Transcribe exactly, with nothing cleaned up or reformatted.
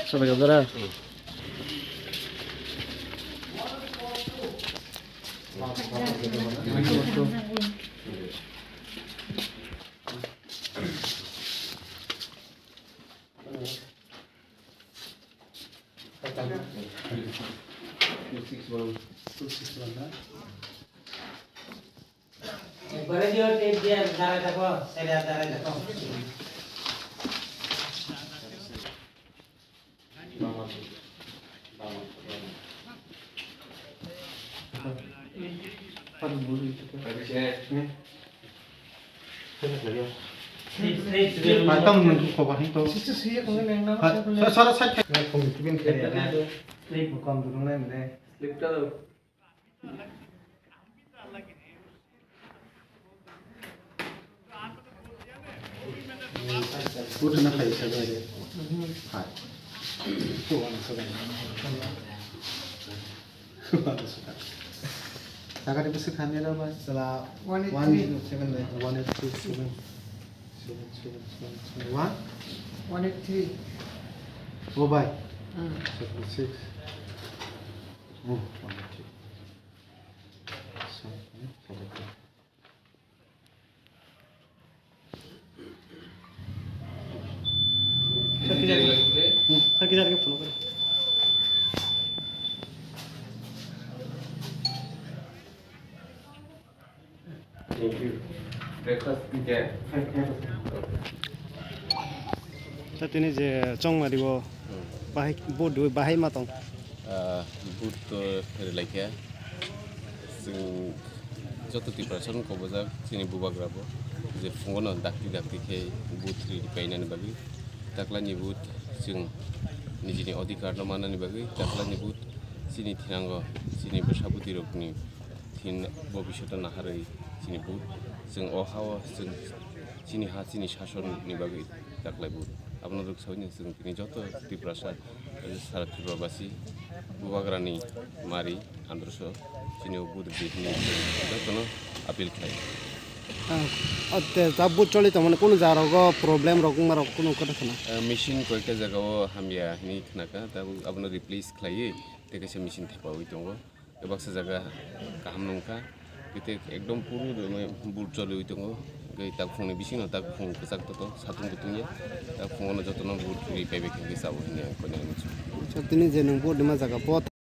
Sabai ka dara. Ekbare diyor, tape diyor, darai tako, sere darai tako. Sara side. Buthana khai sa bai de. Hai. Ko wana sa bai. Ko wana sa bai. Taka di bisi khan de bai. Sala one eight three. One eight three seven. Seven, seven, seven, seven. One? One eight three. Oh, bai. Hmm. Seventy six. Oh, one eight three. Thank you. Breakfast there. Tini je chongmari o bahai, bo dui bahai ma tong. Ah, booth to relaikha. Chwng joto Tiprasa rok kobojak chini bubagra bo je phungo no dakti dakti khe booth rwi painani bagwi. Taklai ni booth chwng nijini odhikar no mannani bagwi. Taklai ni booth chini thinango chini bwsa bwtwi rokni thin bobishoto naharwi chini booth. Chwng o ha-o chwng chini ha chini sasonni bagwi taklai booth. Abono rwksaui no chwng tini joto Tiprasa, sara Tripurabasi, bubagrani mari androso chini o booth rwdi hwnwi jotono appeal khlai. Ah, o te ta booth choli tongmani kunu jaga rogo problem rok wngma rok kunu kota khna? Ah, machine koikta jaga o hamya hwnwi khnakha, tabuk abono replace khlaiwi tei kaisa machine thepaui tongo. Baksa jaga kaham nungkha, tei ekdom puru rwmai booth choliui tongo. Tei tak phungni bisingo tak phung kwchak toto satung kutung ya, tak phungo jotono booth rwi paibai khe chao hwnwi ang koi nai muchung. Acha, tini je nwng booth rwma jaga bo